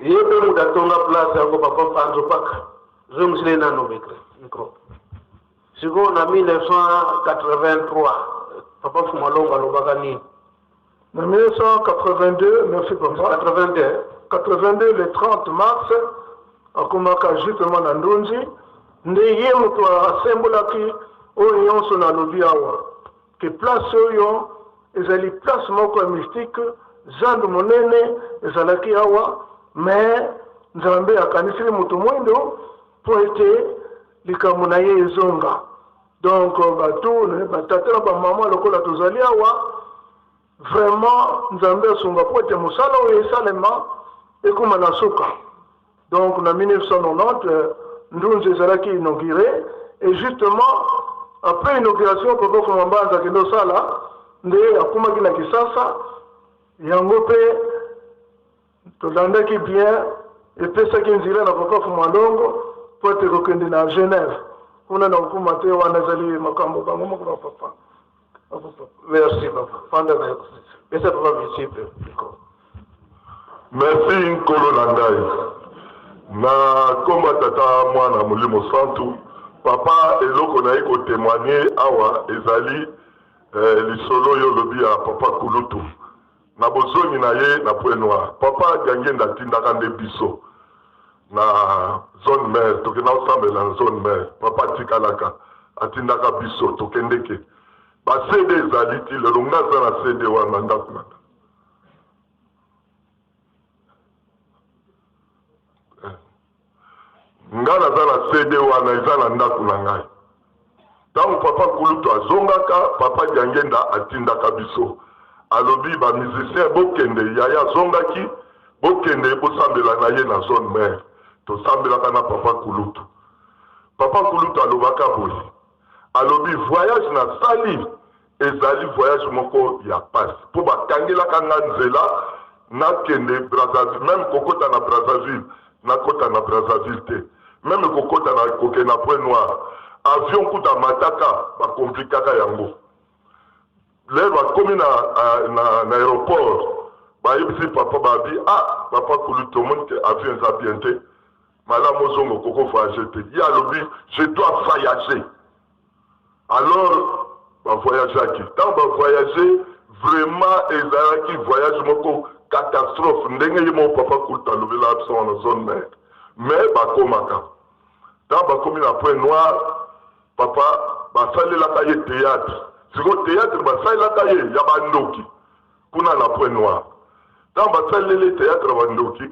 Ye mpe moto atonga place yango papa Mpanzu Paka. Zongisela ye nano micro. Sikoyo na 1983 papa Mfuma Longo alobaka nini? Na 1982, merci papa. 82. 82 le 30 mars akomaka justement na Ndunzi nde ye moto asembolaki oyo nyonso nalobi awa ke place oyo ezali place moko ya mystique, zandu monene ezalaki awa, mais Nzambe akaniseli moto mwindo mpo ete likambo na ye ezonga. Donc bato batata na bamama lokola tozali awa, vraiment Nzambe asunga mpo ete mosala oyo esalema ekoma na suka. Donc na 1990 Ndunzi ezalaki inauguré et justement après inauguration papa Fuma Mbanza akende osala nde akomaki na Kisasa yango mpe tolandaki bien epesaki nzela na papa Fuma Longo mpo ete kokende na Genève kuna na kokoma te wana ezali makambo bango moko ba papa. Merci papa. Fanda na yo. Pesa papa multiple. Merci nkolo na ngai. Na komba tata mwana molimo santu papa eloko naye ko temoigner awa ezali eh, lisolo yo olobi ya papa kulutu na bozongi na ye na point noir papa Diangienda atindaka nde biso na zone mare tokenda kosambela na zone mare papa atikalaka atindaka biso tokendeke ba CD ezali ti lelo nga aza na CD wana na ndako na nga eh. Nga naza na CD wana eza na ndako na ngai tango papa kulutu azongaka papa Diangenda atindaka biso alobi ba musiciens bokende yaya azongaki bokende bosambela na ye na zone mère tosambelaka na papa kulutu papa kulutu alobaka boye alobi voyage nasali Ezali voyage moko ya pasi po bakangelaka nga nzela nakende Brazzaville meme kokota na Brazzaville nakota na Brazzaville te meme kokota na kokende na Point Noir avion kutu amataka ba complikaka yango lere bakomi na, na, na aeroport bayebisi papa babi ah papa kulutu omoni ke avion eza bien te malamu ozonga okoko voyage te ye alobi je dois voyager. Alors ba voyageaki, tango ba voyage vraiment ezalaki voyage moko catastrophe ndenge ye moko papa Kulta alobelaka biso wana zone mère mais bakomaka tango bakomi na point noir papa basalelaka ye théâtre sikoyo théâtre basalelaka ye ya bandoki kuna na point noir ntango basaleli ye théâtre ya bandoki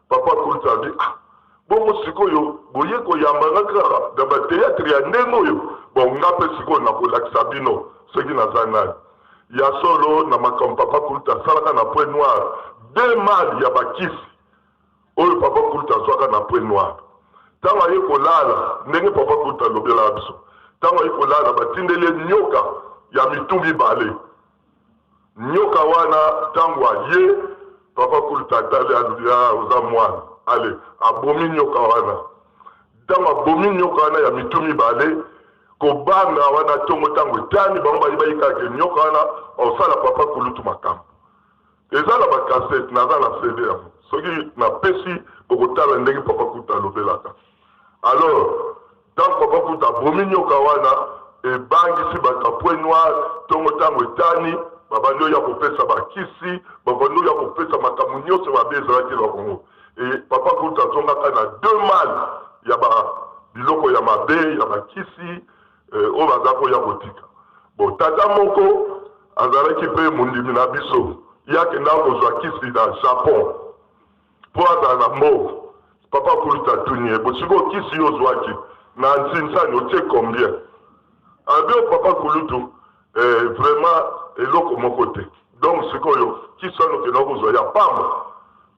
papa kulta abi ah bongo sikoyo boye koyamba nga kaka na bateatre ya ndenge oyo bon nga mpe sikoyo nakolakisa bino soki naza nani ya solo na makambo papa kulta asalaka na point noir de mal ya bakisi oyo papa kulta azwaka na point noir ntango aye kolala ndenge papa kulta alobelaka biso ntango aye kolala batindeli ye nyoka ya mitu mibale Nyoka wana tango aye papa kulutu atali alobi ah oza mwana ale abomi nyoka wana tango abomi nyoka wana ya mitu mibale kobanga wana tongo tango etani bango bayebaki kaka ke nyoka wana osala papa kulutu makambo eza na bakasete naza na cd yango soki napesi bokotala ndenge papa kulutu alobelaka Alors tango papa kuta abomi nyoka wana ebangisi bato ya point noir tongo tango etani babandi oya kopesa bakisi babandi oya kopesa makambo nyonso mabe ezalaki na Congo e papa kuta azongaka na deux mal ya ba biloko ya mabe ya bakisi eh, oyo baza koya kotika bon tata moko azalaki mpe mondimi na biso ye akendaka kozwa kisi na Japon Po azala na mbongo. Papa kulutu atuni ye, bo sikoyo kisi yo ozwaki na nsinsani otie combien? Alobi oh papa kulutu eh, vraiment eloko moko te. Donc sikoyo kisi wana okenda kozwa ya pamba.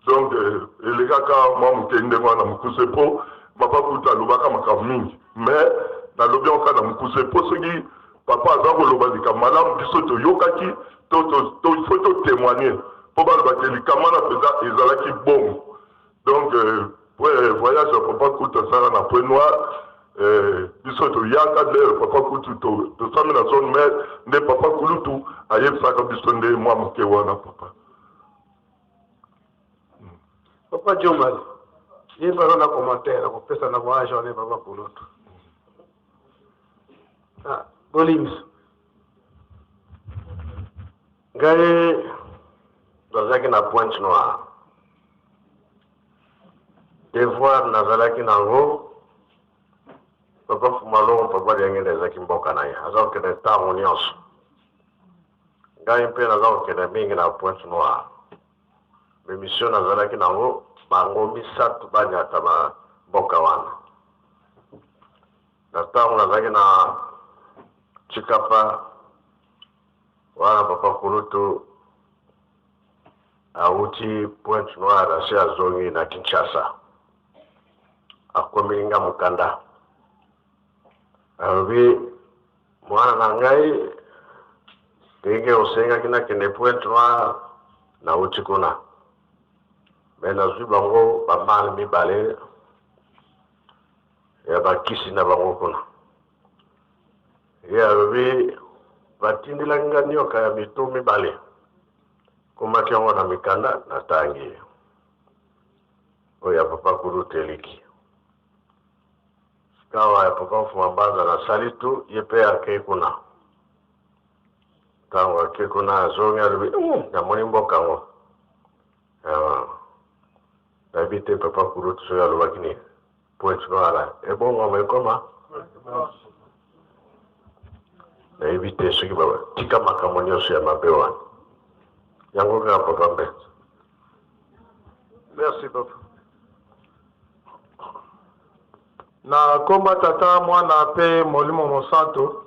Donc eh, elekaka mwa moke ndenge wana mokuse po papa kulutu alobaka makambo mingi mais nalobi yango kaka na mokuse po soki papa aza koloba likambo malamu biso toyokaki to, to, to, il faut to témoigner mpo baloba ke likambo wana mpenza ezalaki bongo donc euh, voyage ya papa kutu asala na point noir euh, biso toyaka nde papa kutu tosami na zone mare nde papa kulutu ayebisaka biso nde mwa moke wana papa. Papa Jomali, ye mpe aza na commentaire akopesa na voyage wana papa kulutu. Ah, bolimbisa. Ngai nazalaki na Pointe Noire. Devoir nazalaki na yango, papa Fumalongo, papa Diangenda ezalaki mboka na ye, aza kokende ntango nyonso. Ngai mpe naza kokende mingi na Pointe Noire. Mais mission nazalaki na yango, bango misato banyata ba mboka wana. Na ntango nazalaki na Tshikapa, wana papa kulutu awuti Pointe Noire asi azongi na Kinshasa, akomeli nga mokanda, alobi mwana na ngai, ndenge osengaki nakende Pointe Noire, nauti kuna, me nazwi bango bamale mibale ya bakisi na bango kuna. Ye alobi batindelaki nga nioka ya mito mibale, komaki yango na mikanda, natangi oyo ya papa kulutu eliki sikawa ya papa Mfuma Mbanza nasali tu. Ye mpe akei kuna. Ntango akei kuna, azongi, alobi namoni mboka yango. Nayebi te papa kulutu soki alobaki nini. Pointe Noire ebongama ekoma, nayebi te soki tika makambo nyonso ya mabe wana yango kaka papa Mbete. Merci papa. Na nkombo Tata, Mwana mpe Molimo Mosantu,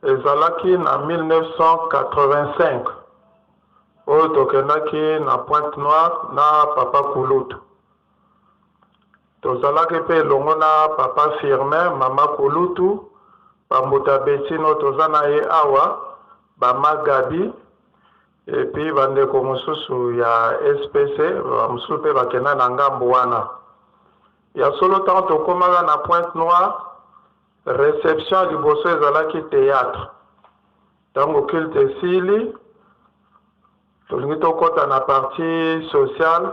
ezalaki na 1985 oyo tokendaki na Pointe Noire na papa kulutu. Tozalaki mpe elongo na papa Firmin, mama kulutu, bambuta Betino toza na ye awa, bama Gabi, et puis bandeko mosusu ya SPC, bamosusu mpe bakenda na ngambu wana. Ya solo, ntango tokomaka na Pointe Noire, réception ya liboso ezalaki théâtre. Ntango culte esili, tolingi tokɔta na partie sociale,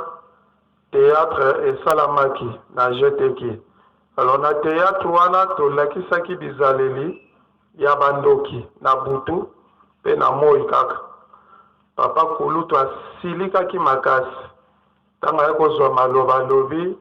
théâtre esalamaki na GTK. Alors na théâtre wana tolakisaki bizaleli ya bandoki na butu mpe na moi kaka. Papa kulutu asilikaki makasi ntango aye kozwa maloba, alobi.